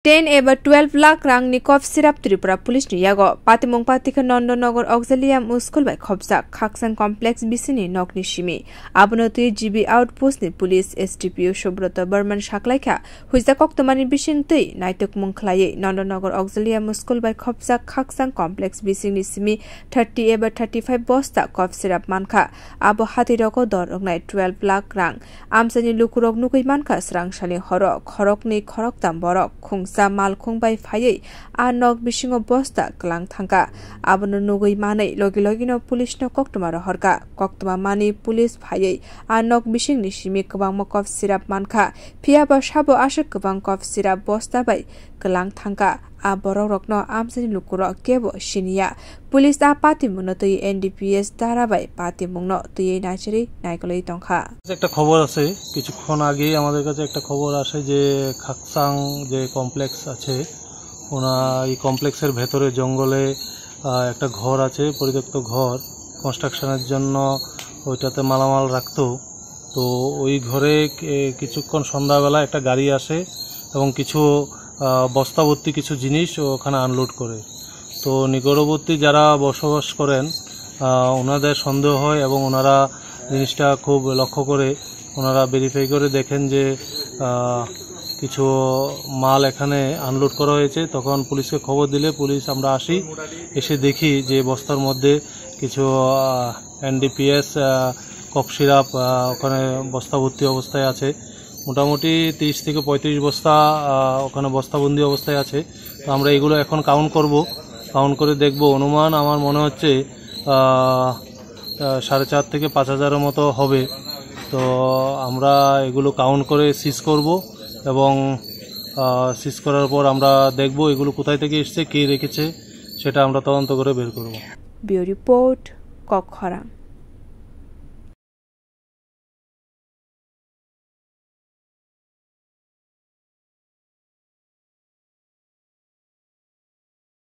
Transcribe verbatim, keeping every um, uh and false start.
Ten eba twelve lakh rangni cough syrup Tripura Police ni yago. Patimung patikha Nondonagar Auxilium School bai khopjak Khaksang Complex bisingni nokni simi. Abono twi G B outpost ni police S D P O Subroto Barman saklaikha. Huijak koktwmani bising twi naitukmung khlaiwi Nondonagar Auxilium School bai khopjak Khaksang Complex bisingni simi thirty eba thirty five bosta cough syrup mankha. Abo hatirogo dor wngnai twelve lakh rang. Amchaini lukurok nugwi mankha, swrang salni horo khoroknwi khoroktam borok khungsa malkhung bai phaiwi a nok bisingo bosta kwlang thangkha. Abono nugwi manwi logi logino police no koktwma rohorkha. Koktwma manwi police phaiwi a nok bisingni simi kwbangma cough syrup mankha, phiya ba sabo aswk kwbang cough syrup bosta bai kwlang thangkha. A borokrokno amchaini lukurok kebo siniya. Police a patimungno twi N D P S dara bai patimungno twiwi naisiri naikolwi tongkha. একটা খবর আছে, কিছুক্ষণ আগেই আমাদের কাছে একটা খবর আসে যে খাকসাং যে কমপ্লেক্স আছে, ওনা এই কমপ্লেক্সের ভেতরে জঙ্গলে, আহ, একটা ঘর আছে, পরিত্যক্ত ঘর, কনস্ট্রাকশনের জন্য ওইটাতে মালামাল রাখতো। তো ওই ঘরে, এ, কিছুক্ষণ সন্ধ্যাবেলা একটা গাড়ি আসে এবং কিছু, আহ, বস্তাভর্তি কিছু জিনিস ওখানে আনলোড করে। তো নিকটবর্তী যারা বসবাস করেন, আহ, ওনাদের সন্দেহ হয় এবং ওনারা জিনিসটা খুব লক্ষ্য করে, ওনারা ভেরিফাই করে দেখেন যে, আহ, কিছু মাল এখানে আনলোড করা হয়েছে। তখন পুলিশকে খবর দিলে পুলিশ, আমরা আসি, এসে দেখি যে বস্তার মধ্যে কিছু, আহ, এনডিপিএস, আহ, কফ সিরাপ, আহ, ওখানে বস্তাভর্তি অবস্থায় আছে। মোটামুটি তিরিশ থেকে পঁয়ত্রিশ বস্তা, আহ, ওখানে বস্তাবন্দি অবস্থায় আছে। তো আমরা এগুলো এখন কাউন্ট করব, কাউন্ট করে দেখব। অনুমান আমার মনে হচ্ছে, আহ, আহ, সাড়ে চার থেকে পাঁচ হাজারের মতো হবে। তো আমরা এগুলো কাউন্ট করে সিজ করব এবং, আহ, সিজ করার পর আমরা দেখব এগুলো কোথায় থেকে এসছে, কে রেখেছে, সেটা আমরা তদন্ত করে বের করব। Bureau Report, Kokkhorang.